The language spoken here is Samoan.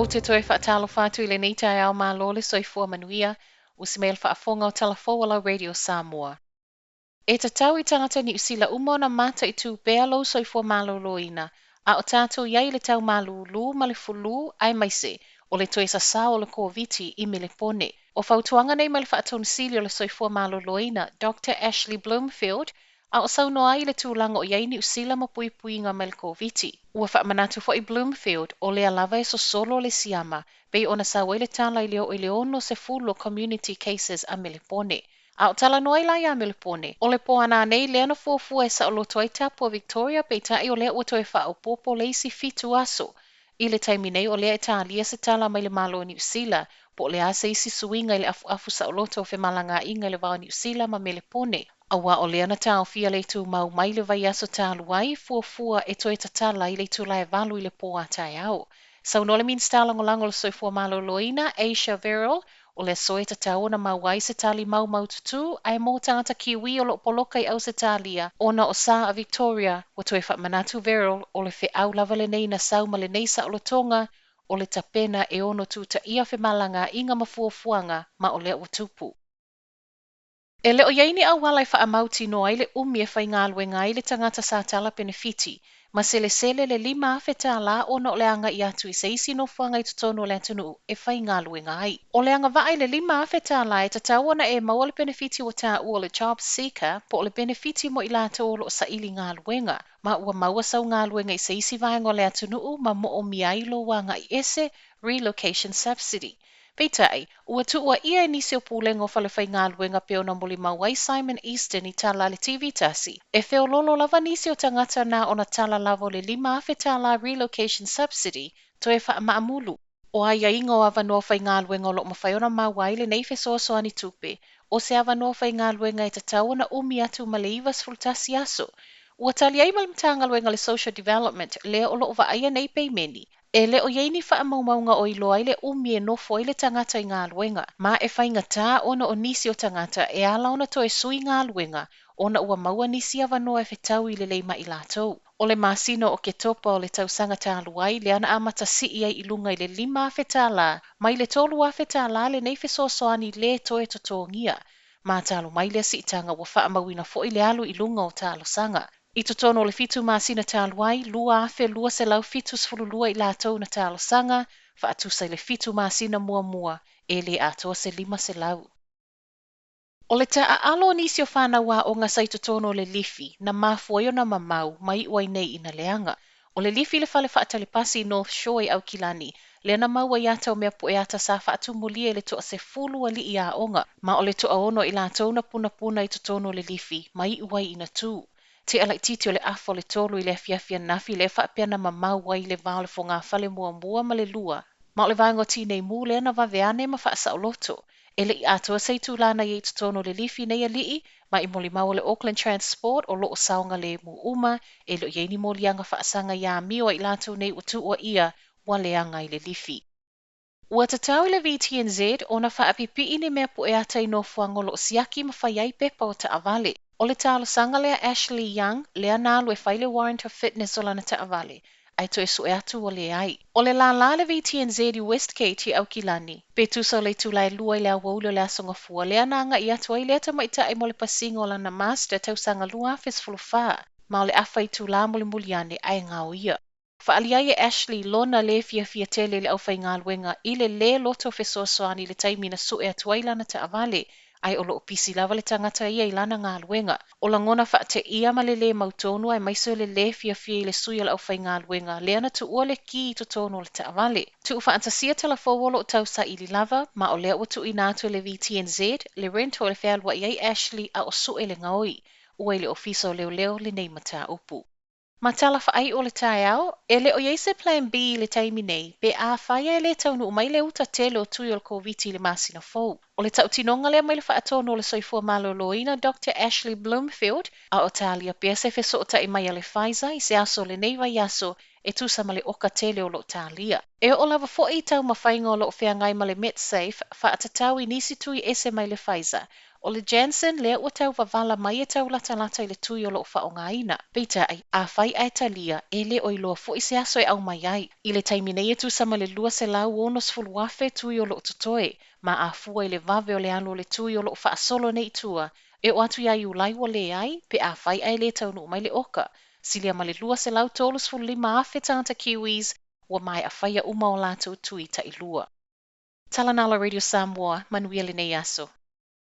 Ou te toe faatalofa atu i lenei taeao malo le soifua manuia, usi mai le faafofoga o Tala Fou a lau Radio Samoa. E tatau i tagata Niu Sila uma ona mataitu pea lou soifua maloloina, a o tatou i ai i le tau malūlū ma le fulū aemaise o le toe sasao o le Koviti i Melepone. O fautuaga nei mai le Faatonu Sili o le Soifua Maloloina, Doctor Ashley Bloomfield, a o saunoa ai i le tulaga o i ai Niu Sila ma puipuiga mai le Koviti. Ua faamanatu foi Bloomfield, o lea lava e sosolo le siama, pei ona sau ai le tala i le oo i le 60 o community cases a Melepone. A o talanoa ai la iā Melepone, o le pō ananei lea na fuafua e saoloto ai tapu a Victoria peitai o lea ua toe faaopoopo le isi fitu aso. I le taimi nei o lea e talia se tala mai le Malo o Niu Sila po o le a se isi suiga i le afuafu saoloto o femalagaaiga i le va o Niu Sila ma Melepone, aua o lea na taofia le tumau mai le vaiaso talu ai, fuafua e toe tatala i le itula e 8 i le pō a taeao. Saunoa le Minisita Lagolago o le Soifua Maloloina, Ayesha Verrall, o le aso e tatau ona maua ai se tali maumaututu ae mo tagata Kiwi o lo o poloka i Ausetalia ona o sa a Victoria, ua toe faamanatu Verrall o le feau lava lenei na sau ma lenei saolotoga o le tapena e ono tutaia femalagaaiga ma fuafuaga ma o lea ua tupu. E le o i ai ni auala e faamautinoa ai le umi e faigaluega ai le tagata sa tala penefiti ma selesele le $5,000 ona o le agai atu i se isi nofoaga i totonu o le atunuu e faigaluega ai. O le agavaa i le $5,000 e tatau ona e maua le penefiti ua taua o le Job Seeker po o le penefiti mo i latou o lo o saili galuega ma ua maua sau galuega i se isi vaega o le atunuu ma moomia ai lou agai ese, relocation subsidy. Peitai, ua tuuaia e nisi o pulega o falefaigaluega pei ona molimau ai Simon Easton i tala a le TV tasi, e feoloolo lava nisi o tagata na ona tala lava o le $5,000 relocation subsidy toe faamaamulu. O aiaiga o avanoa faigaluega o lo o mafai ona maua ai lenei fesoasoani tupe, o se avanoa faigaluega e tatau ona umi atu ma le 91 aso. Ua tali ai ma le Matagaluega o le Social Development lea o lo o vaaia nei peimeni, E le o i ai ni faamaumauga o iloa ai le umi e nofo ai le tagata i galuega, ma e faigata ona o nisi o tagata e ala ona toe sui galuega ona ua maua nisi avanoa e fetaui lelei ma i latou. O le masina o Oketopa o le tausaga talu ai lea na amata sii ai i luga i le $5,000 mai le $3,000 lenei fesoasoani lē toe totogia. Ma talu mai lea siitaga ua faamauina foi le alu i luga o talosaga. I totonu o le fitu masina talu ai, 2,272 i latou na talosaga, faatusa i le fitu masina muamua, e le atoa se 500. O le taaalo o nisi o fanau aoga sa i totonu o le lifi, na mafua ai ona mamau ma iu ai nei ina leaga. O le lifi i le fale faatali pasi i North Shore i Aukilani, lea na maua i ata o mea pueata sa faatumulia i le toasefulu alii aoga, ma o le toaono i latou na punapuna i totonu o le lifi, ma iu ai ina tū. Tea laitiiti o le afa o le tolu i le afiafi ananafi lea faapea na mamau ai le va o le fogafale muamua ma le lua, ma o le vaega o Tinei Mu lea na vave ane ma faasaoloto. E le i atoa se itulā na i ai i totonu o le lifi nei alii, ma i molimau a le Auckland Transport o lo o saogalemu uma, e le o i ai ni moliaga faasaga i amio a i latou nei ua tuuaia ua leaga i le lifi. Ua tatau i le VTNZ ona faapipii ni mea pueata i nofoaga o lo o siaki ma fai ai pepa o taavale. O le talosaga lea a Ashley Young, lea na alu e fai le Warrant of Fitness o lana taavale, ae toe sue atu ua leai. O le lālā a le VTNZ i Westgate i Aukilani, pe tusa o le itula e lua i le aoauli o le Aso Gafua lea na agai atu ai lea tamaitai mo le pasiga o lana Mazda tausaga 2014, ma o le afa itula mulimuli ane ae gaoia. Faaalia ai e Ashley lona lē fiafia tele i le aufaigaluega i le lē loto fesoasoani i le taimi na sue atu ai lana taavale, ae o lo o pisi lava le tagata ia i lana galuega. O lagona faateia ma le lē mautonu aemaise o le lē fiafia i le sui o le aufaigaluega lea na tuua le kī i totonu o le taavale. Tuufaatasia tala fou o lo o tausaili lava, ma o lea ua tuuina atu e le VTNZ le rental e fealuai ai Ashley a o sue le gaoi. Ua i le Ofisa o Leoleo lenei mataupu. Ma tala faaiu o le taeao, e le o i ai se Plan B i le taimi nei, pe afai e le taunuu mai le uta tele o tui o le Koviti i le masina fou. O le tautinoga lea mai le Faatonu o le Soifua Maloloina Doctor Ashley Bloomfield, a o talia pea se fesootai mai a le Pfizer i se aso o lenei vaiaso e tusa ma le oka tele o lo o talia. E oo lava foi i taumafaiga o lo o feagai ma le Medsafe faatatau i nisi tui ese mai le Pfizer. O le Janssen lea ua tau wavala mai e taulatalata i le tui o lo o faaaogaina. Peitai, afai ae talia, e le o iloa foi se aso e aumai ai. I le taimi nei e tusa ma le 260,000 tui o lo o totoe, ma a fua i le vave o le alu o le tui o lo o faasolo nei i tua, e oo atu ia Iulai ua leai, pe afai ae le taunuu mai le oka. Silia ma le 235,000 tagata Kiwis ua maea faia uma o latou tui tailua. Tala na o la Radio Samoa, manuia lenei aso.